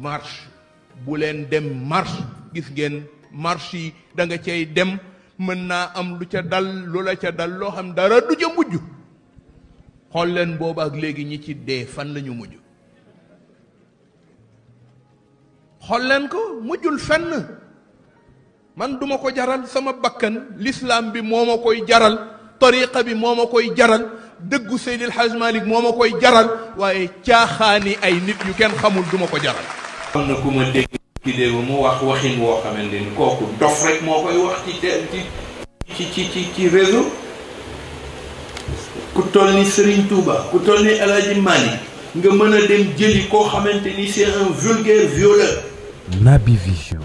marche bu leen dem marche gis ngeen marche yi da nga cay dem mën naa am lu ca dal lu la ca dal loo xam dara du ca mujj xool leen booba ak léegi ñi ci dee fan lañu mujj xool leen ko mujjul fenn man duma ko jaral sama bakkan l'islam bi moo ma koy jaral tariqa bi moo ma koy jaral dëggu Seydil Hadj Malick moo ma koy jaral waaye caaxaani ay nit yu kenn xamul duma ko jaral. am na ku ma dégg ci dégg mu wax waxin woo xamante ni kooku dof rek moo koy wax ci réseau ku toll ni Serigne Touba ku toll ni El Hadj Malick nga mën a dem jëli koo xamante ni c'est un vulgaire violeur. Naby Vision.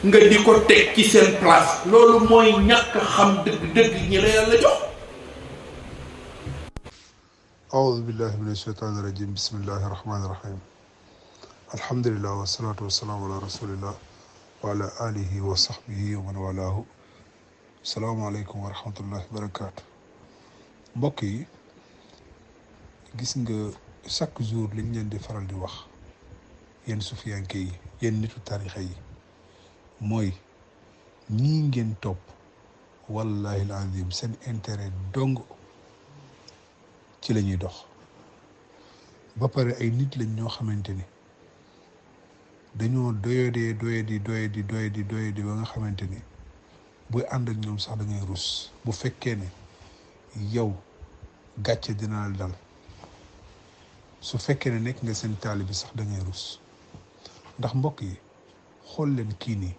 nga di ko teg ci seen place loolu mooy ñàkk xam dëgg-dëgg ñi la yàlla jox. أعوذ بالله من الشيطان الرجيم بسم الله الرحمن الرحيم الحمد لله والصلاة والسلام على رسول الله وعلى آله وصحبه ومن والاه السلام عليكم ورحمة الله وبركاته mbokk yi gis nga chaque jour liñ leen di faral di wax yéen sufiyanke yi yéen nitu tarixa yi mooy ñii ngeen topp wallahi alazim seen intérêt dong ci la ñuy dox ba pare ay nit lañ ñoo xamante ni dañoo doyadi ba nga xamante ni buy ànd ak ñoom sax da ngay rus bu fekkee ne yow gàcce dina la dal su fekkee ne nekk nga seen taali bi sax da ngay rus ndax mbokk yi xool leen kii nii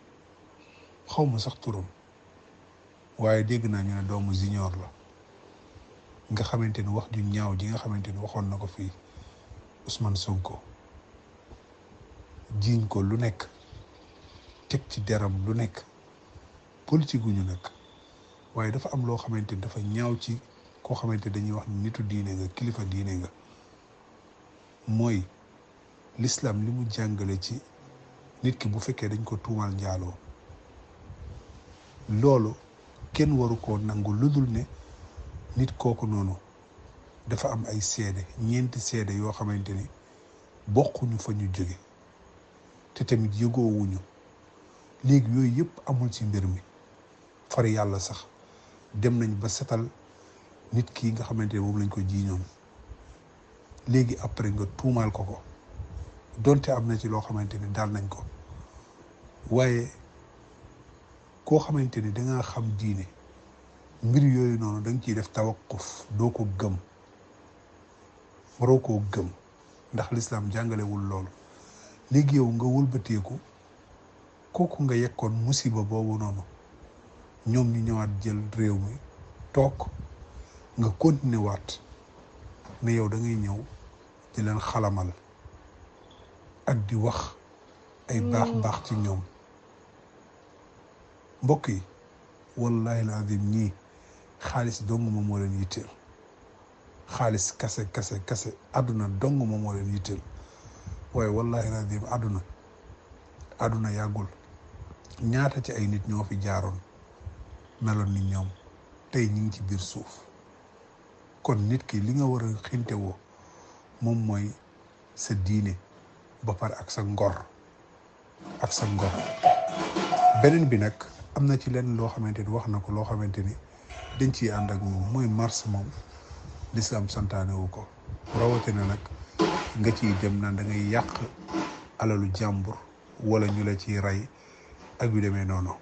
xaw ma sax turam waaye dégg naa ñu ne doomu Junior la nga xamante ni wax ju ñaaw ji nga xamante ni waxoon na ko fii Ousmane Sonko jiiñ ko lu nekk teg ci deram lu nekk politique gu ñu nekk waaye dafa am loo xamante ni dafa ñaaw ci koo xamante dañuy wax nitu diine nga kilifa diine nga mooy l'islam li mu jàngale ci nit ki bu fekkee dañ ko tuumal njaaloo loolu kenn waru koo nangu lu dul ne nit kooku noonu dafa am ay seede ñeenti seede yoo xamante ni bokkuñu fa ñu jóge te tamit yëgoowuñu léegi yooyu yëpp amul ci mbir mi far yàlla sax dem nañ ba setal nit ki nga xamante ne moom lañ ko jiiñoon léegi après nga tuumaal ko donte am na ci loo xamante ni daal nañ ko waaye koo xamante ni dangaa xam diine mbir yooyu noonu da nga ciy def tawakkuf doo ko gëm waroo koo gëm ndax lislaam jàngalewul loolu léegi yow nga wëlbateeku kooku nga yekkoon musiba boobu noonu ñoom ñu ñëwaat jël réew mi toog nga continuer waat ne yow da ngay ñëw di leen xalamal ak di wax ay baax ci ñoom mbokk yi wallahi alazim ñii xaalis dong moom moo leen yitteel xaalis kase àdduna dong moom moo leen yitteel waaye wallahi alazim àdduna yàggul ñaata ci ay nit ñoo fi jaaroon meloon ni ñoom tey ñu ngi ci biir suuf kon nit ki li nga war a xintewoo moom mooy sa diine ba pare ak sa ngor beneen bi nag am na ci lenn loo xamante ni wax na ko loo xamante ni dañ ciy ànd ak moom mooy mars moom lislaam santaane wu ko rawatina nag nga ciy dem naan da ngay yàq alalu jàmbur wala ñu la ciy rey ak yu demee noonu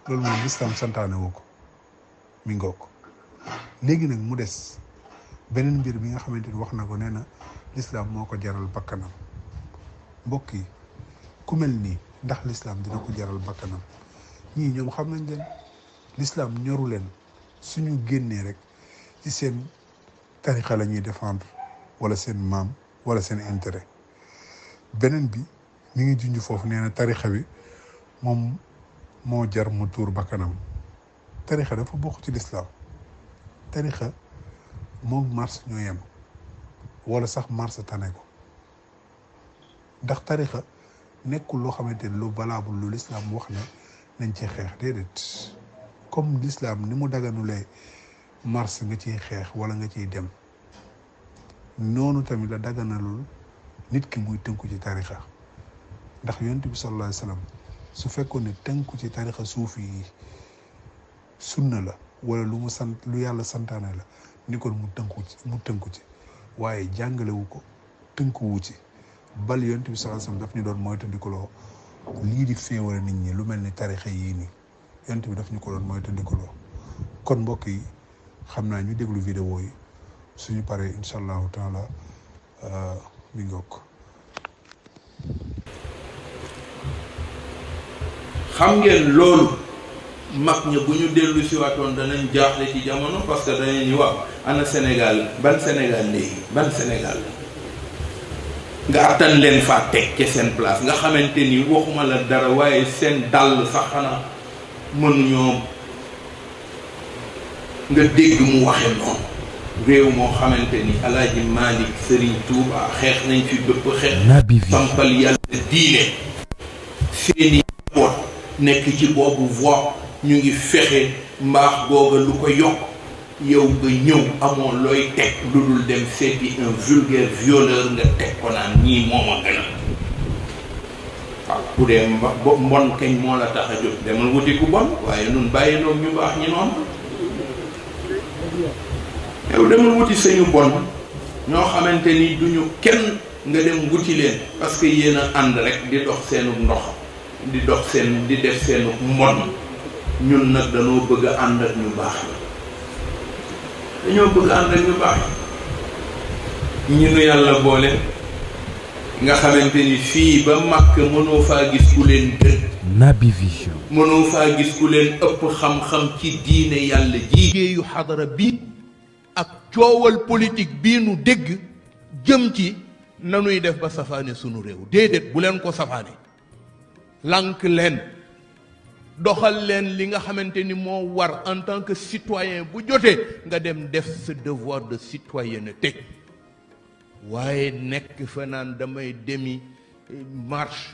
loolu moom lislaam santaane wu ko mi ngoo ko léegi nag mu des beneen mbir bi nga xamante ni wax na ko nee na lislaam moo ko jaral bakkanam mbokk yi ku mel nii ndax lislaam dina ko jaral bakkanam ñii ñoom xam nañ leen lislaam ñoru leen suñu génnee rek ci seen tarixa la ñuy défendre wala seen maam wala seen intérêt beneen bi mi ngi junj foofu nee na tarixa bi moom moo jar mu tuur bakkanam tarixa dafa bokk ci lislaam tarixa moom mars ñoo yem wala sax mars tane ko ndax tarixa nekkul loo xamante ni lu valable lu lislaam wax ne nañ ci xeex déedéet comme lislaam ni mu daganulee mars nga ciy xeex wala nga ciy dem noonu tamit la daganalul nit ki muy tënku ci tarixa ndax yonent bi sallallahu alayhi wasallam su fekkoon ne tënku ci tarixa suufi yi sunna la wala lu mu sant lu yàlla santaane la ni kon mu tënku ci waaye jàngalewu ko tënkuwu ci bal yonent bi sallallahu alayhi wasallam daf ñu doon moytandikuloo lii di féewale nit ñi lu mel ni tarixa yii nii yonent bi daf ñu ko doon moytandikuloo kon mbokk yi xam naa ñu déglu vidéo yi suñu paree incha allahu taala mi ngokk xam ngeen loolu mag ña bu ñu dellu si waatoon danañ jaaxle ci jamono parce que danañ ñu wax ana Sénégal ban Sénégal léegi ban Sénégal nga attan leen faa teg ca seen place nga xamante ni waxuma la dara waaye seen dàll sax xanaa mënuñoo nga dégg mu waxe noonu réew moo xamante ni Alaaji Malick Serigne Touba xeex nañ fi bépp xeex sampal yàlla diine seeni boot nekk ci boobu voie ñu ngi fexe mbaax googa lu ko yokk yow nga ñëw amoo looy teg lu dul dem seeti un vulgaire violeur nga teg ko naan ñii moom a gën a waaw bu dee mbon kañ moo la tax a jóg demal wuti ku bon waaye nun bàyyi loog ñu baax ñi noonu yow demal wuti sañu bon ñoo xamante ni duñu kenn nga dem wuti leen parce que yéen a ànd rek di dox seenu ndox di def seenu mbon ñun nag dañoo bëgg a ànd ak ñu baax dañoo bëgg a ànd ak ñu baax ñi nu yàlla boole nga xamante ni fii ba màkk mënoo faa gis ku leen gën Naby Vision mënoo faa gis ku leen ëpp xam-xam ci diine yàlla ji liggéeyu xadara bi ak coowal politique bii nu dégg jëm ci nanuy def ba safaane sunu réew déedéet bu leen ko safaane lànk leen doxal leen li nga xamante ni moo war en tant que citoyen bu jotee nga dem def sa devoir de citoyenneté waaye nekk fa naan damay demi marche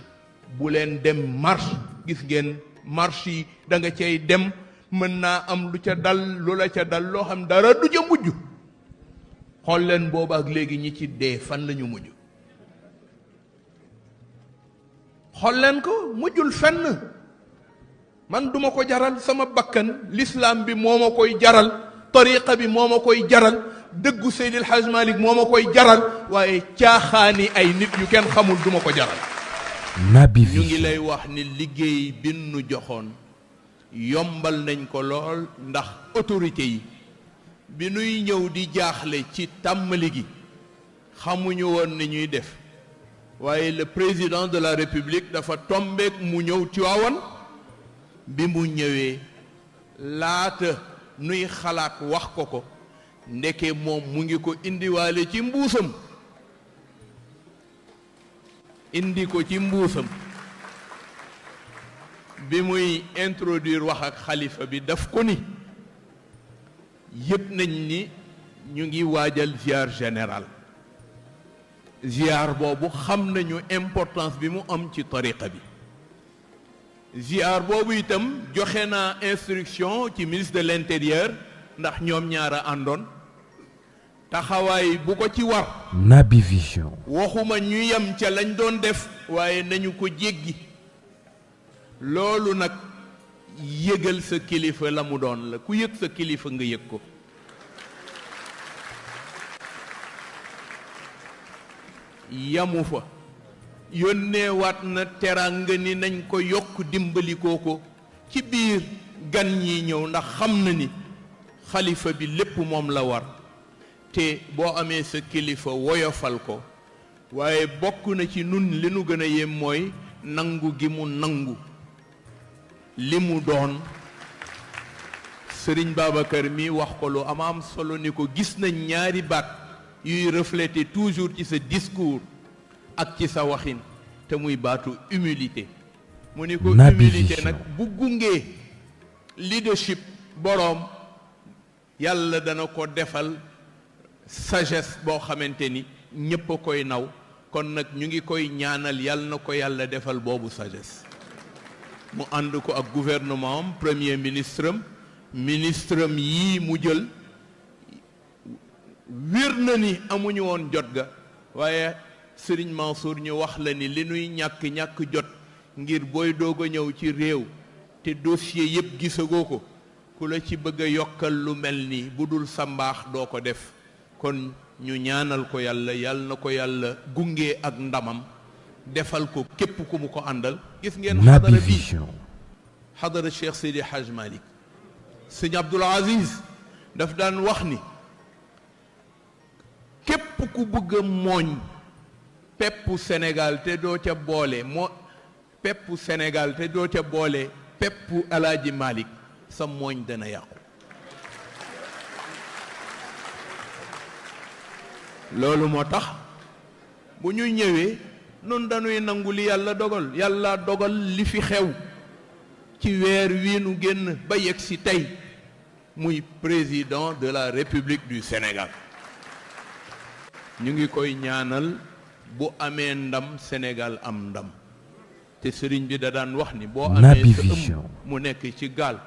bu leen dem marche gis ngeen marche yi da nga cay dem mën naa am lu ca dal lu la ca dal loo xam dara du ca mujj xool leen boobu ak léegi ñi ci dee fan la ñu mujj xool leen ko mujjul fenn man duma ko jaral sama bakkan l'islam bi moo ma koy jaral tariqa bi moo ma koy jaral dëggu Seydil Hadj Malick moo ma koy jaral waaye caaxaani ay nit yu kenn xamul duma ko jaral Naby ñu ngi Vision lay wax ni liggéey bi nu joxoon yombal nañ ko lool ndax autorité yi bi nuy ñëw di jaaxle ci tàmmali gi xamuñu woon ni ñuy def waaye le président de la république dafa tombeek mu ñëw Tiwaawan bi mu ñëwee laata nuy xalaat wax ko ndeke moom mu ngi ko indiwaale ci mbuusam indi ko ci mbuusam bi muy introduire wax ak xalifa bi daf ko ni yëpp nañ ni ñu ngi waajal ziar général ziar boobu xam nañu importance bi mu am ci tariqa bi ziar boobu itam joxe naa instruction ci ministre de l'intérieur ndax ñoom ñaara àndoon taxawaay bu ko ci war Naby Vision waxuma ñu yem ca lañ doon def waaye nañu ko jéggi loolu nag yëgal sa kilifa la mu doon la ku yëg sa kilifa nga yëg ko yamu fa yónneewaat na teraanga ni nañ ko yokk dimbalikoo ko ci biir gan ñi ñëw ndax xam na ni xalifa bi lépp moom la war te boo amee sa kilifa woyofal ko waaye bokk na ci nun li nu gën a yem mooy nangu gi mu nangu li mu doon Sëriñ Babacar mi wax ko lu am solo ni ko gis nañ ñaari baat yuy refléter toujours ci sa discours ak ci sa waxin te muy baatu humilité mu ni ko Naby humilité Vision. nag bu gungee leadership boroom yàlla dana ko defal sagesse boo xamante ni ñépp a koy naw kon nag ñu ngi koy ñaanal yàlla na ko yàlla defal boobu sagesse mu ànd ko ak gouvernement am premier ministre am yii mu jël wér na ni amuñu woon jot ga waaye Sëriñ Mansour ñu wax la ni li nuy ñàkk jot ngir booy doog a ñëw ci réew te dossier yépp gisagoo ko ku la ci bëgg a yokkal lu mel nii bu dul sa mbaax doo ko def kon ñu ñaanal ko yàlla na ko yàlla gunge ak ndamam defal ko képp ku mu ko àndal. gis ngeen xadara bi xadara Cheikh Seydi Hadj Malick sëñ Abdoul Aziz daf daan wax ni képp ku bëgg a mooñ peppu Sénégal te doo ca boole peppu Sénégal te doo ca boole peppu Alaaji Malick sa mooñ dana yàqu. loolu moo tax bu ñu ñëwee noonu dañuy nangu li yàlla dogal yàlla dogal li fi xew ci weer wii nu génn ba yegg si tey muy président de la République du Sénégal ñu ngi koy ñaanal bu amee ndam Sénégal am ndam te sëriñ bi da daan wax ni boo amee sa ëmb mu nekk ci gaal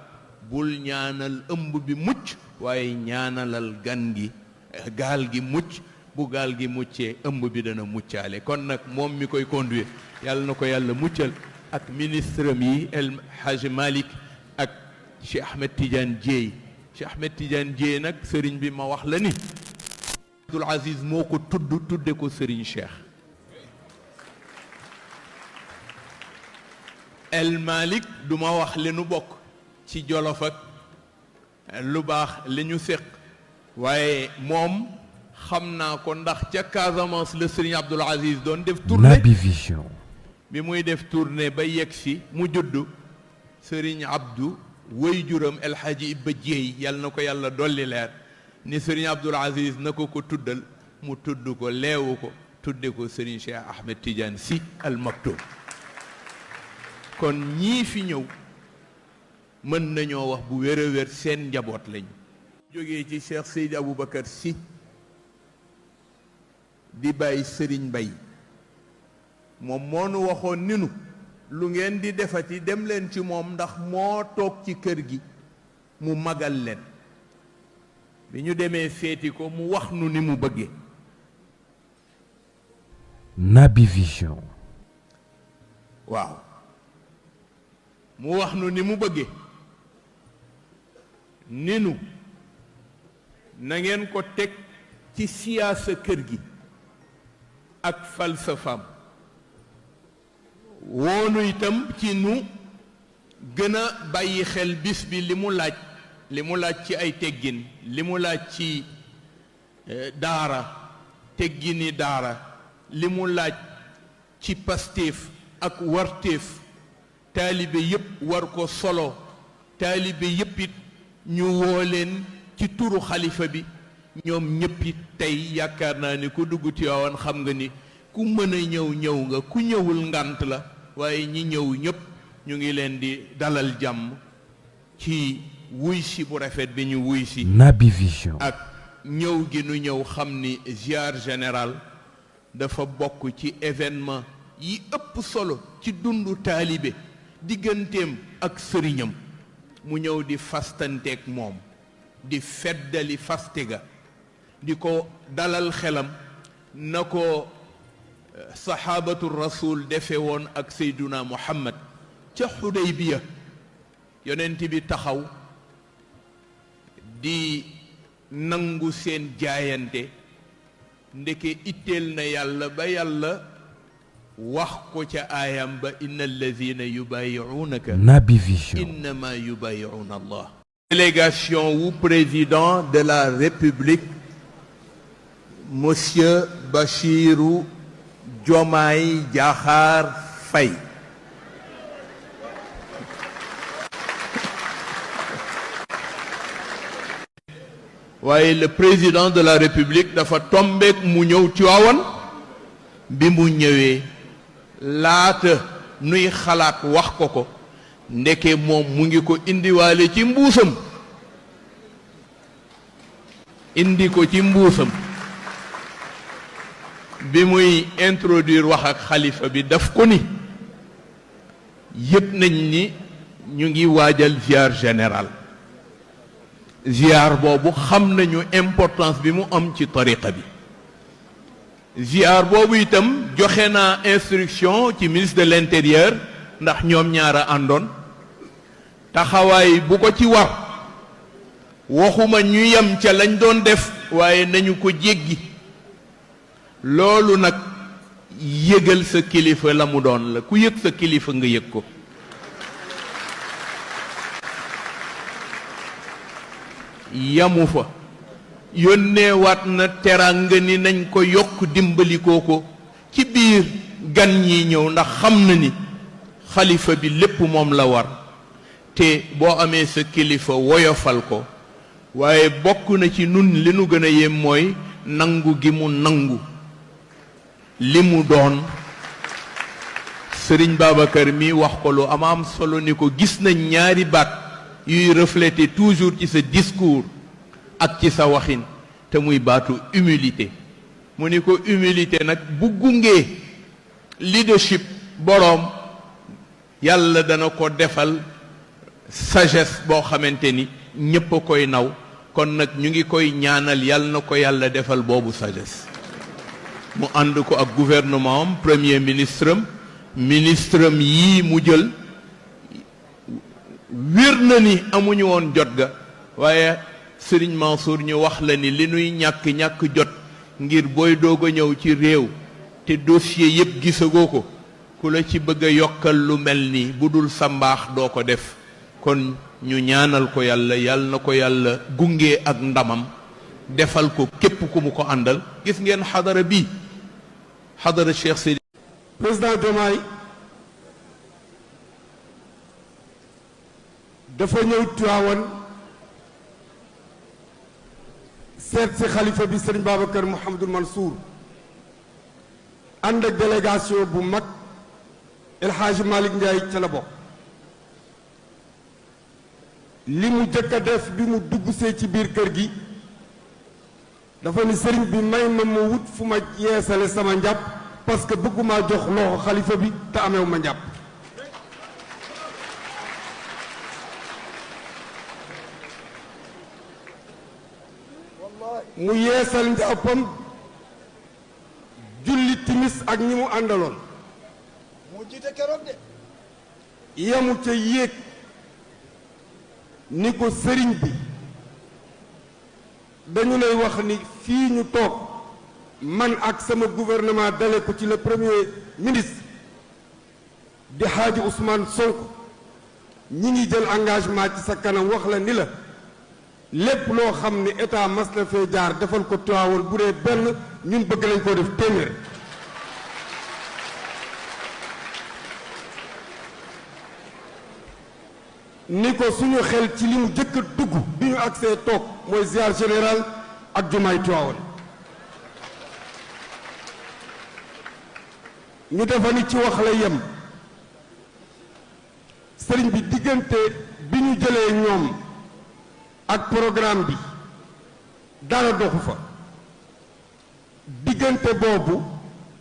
bul ñaanal ëmb bi mucc waaye ñaanalal gan gi gaal gi mucc bu gaal gi muccee ëmb bi dana muccaale kon nag moom mi koy conduire yàlla na ko yàlla muccal ak ministre mi El Hadj Malick ak Cheikh Ahmed Tidiane Dieye Cheikh Ahmed Tidiane Dieye nag sëriñ bi ma wax la ni Abdoul Aziz moo ko tudde ko sëriñ Cheikh El Malick du ma wax li nu bokk ci Jolof ak lu baax li ñu séq waaye moom xam naa ko ndax ca Casamance la sëriñ Abdoul Aziz doon def tournée Naby Vision bi muy def tournée ba yegg si mu judd sëriñ Abdou way juram El Hadji Ibba Dieye yàlla na ko yàlla dolli leer ni sëriñ Abdoul Aziz na ko tuddal mu tudd ko leewu ko tudde ko sëriñ Cheikh Ahmed Tidiane Sy Al Maktoum kon ñii fi ñëw mën nañoo wax bu wér a wér seen njaboot lañu jógee ci Cheikh Seydi Aboubacar Sy di bàyyi sëriñ Mbay moom moo nu waxoon ninu lu ngeen di defati dem leen ci moom ndax moo toog ci kër gi mu magal leen bi ñu demee seeti ko mu wax nu ni mu bëggee Naby Vision waaw mu wax nu ni mu bëggee ninu na ngeen ko teg ci siyaasa kër gi ak falsafam woonu itam ci nu gën a bàyyi xel bis bi li mu laaj ci ay teggin li mu laaj ci daara teggini daara li mu laaj ci pastéef ak wartéef taalibe yépp war ko solo taalibe yépp it ñu woo leen ci turu xalifa bi ñoom ñëpp it tey yaakaar naa ni ku dugg Tiwaawan xam nga ni ku mën a ñëw nga ku ñëwul ngànt la waaye ñi ñëw ñëpp ñu ngi leen di dalal jàmm ci wuy si bu rafet bi ñu wuy si Naby Vision ak ñëw gi nu ñëw xam ni ziar général dafa bokk ci événement yi ëpp solo ci dundu taalibe digganteem ak sëriñam mu ñëw di fastanteeg moom di feddali faste ga di ko dalal xelam na ko saxaabatu rasul defe woon ak Seyduna Muhammad ca Xudaybiya yonent bi taxaw di nangu seen jaayante ndeke itteel na yàlla ba yàlla wax ko ca aayam ba inna alladina yubayi'unaka Naby Vision innama yubayi'una Allah délégation wu président de la République Monsieur Bassirou Diomaye Diakhar Faye waaye le président de la République dafa tombeek mu ñëw Tiwaawan bi mu ñëwee laata nuy xalaat wax ko ndeke moom mu ngi ko indiwaale ci mbuusam indi ko ci mbuusam bi muy introduire wax ak xalifa bi daf ko ni yëg nañ ni ñu ngi waajal ziar général ziar boobu xam nañu importance bi mu am ci tariqa bi ziar boobu itam joxe naa instruction ci ministre de l'intérieur ndax ñoom ñaara àndoon taxawaay bu ko ci war waxuma ñu yem ca lañ doon def waaye nañu ko jéggi loolu nag yëgal sa kilifa la mu doon la ku yëg sa kilifa nga yëg ko yamu fa yónneewaat na teraanga ni nañ ko yokk dimbalikoo ko ci biir gan ñi ñëw ndax xam na ni xalifa bi lépp moom la war te boo amee sa kilifa woyofal ko waaye bokk na ci nun li nu gën a yem mooy nangu gi mu nangu li mu doon Sëriñ Babacar mi wax ko lu am solo ni ko gis nañ ñaari baat yuy refléter toujours ci sa discours ak ci sa waxin te muy baatu humilité mu ni ko humilité nag bu gungee leadership boroom yàlla dana ko defal sagesse boo xamante ni ñépp a koy naw kon nag ñu ngi koy ñaanal yàlla na ko yàlla defal boobu sagesse mu ànd ko ak gouvernement am premier ministre am ministre am yii mu jël wér na ni amuñu woon jot ga waaye Sëriñ Mansour ñu wax la ni li nuy ñàkk jot ngir booy doog a ñëw ci réew te dossier yépp gisagoo ko ku la ci bëgg a yokkal lu mel ni bu dul sa mbaax doo ko def kon ñu ñaanal ko yàlla yàlla na ko yàlla gunge ak ndamam defal ko képp ku mu ko àndal gis ngeen xadara bii xadara Cheikh Seydi président Diomaye dafa ñëw Tiwaawan seet si xalifa bi Serigne Babacar Mouhamadul Mansour ànd ak délégation bu mag El Hadji Malick Ndiaye ca la bokk li mu jëkk a def bi mu dugg see ci biir kër gi dafa ni sëriñ bi may ma wut fu ma yeesale sama njàpp parce que bëgguma jox loxo xalifa bi te ameewu ma njàpp mu yeesal njàppam julli timis ak ñi mu àndaloon mu jiite keroog de yemu ca yéeg ni ko sëriñ bi dañu lay wax ni fii ñu toog man ak sama gouvernement dale ko ci le premier ministre di Hadji Ousmane Sonko ñi ngi jël engagement ci sa kanam wax la ni la lépp loo xam ni état mas na fee jaar defal ko Tiwaawan bu dee benn ñun bëgg nañ koo def téeméer ni ko suñu xel ci li mu jëkk a dugg bi ñu agsee toog mooy ziar général ak jumaay Tiwaawan ñu defa ni ci wax la yem sëriñ bi diggante bi ñu jëlee ñoom ak programme bi dara doxu fa diggante boobu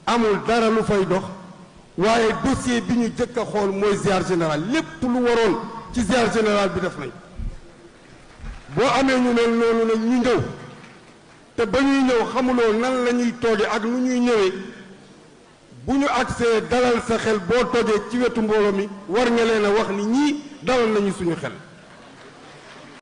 amul dara lu fay dox waaye dossier bi ñu jëkk a xool mooy ziar général lépp lu waroon ci ziar général bi def nañ boo amee ñu mel noonu nag ñu ñëw te ba ñuy ñëw xamuloo nan la ñuy tooge ak nu ñuy ñëwee bu ñu agsee dalal sa xel boo toogee ci wetu mbooloo mi war nga leen a wax ni ñii dalal nañu suñu xel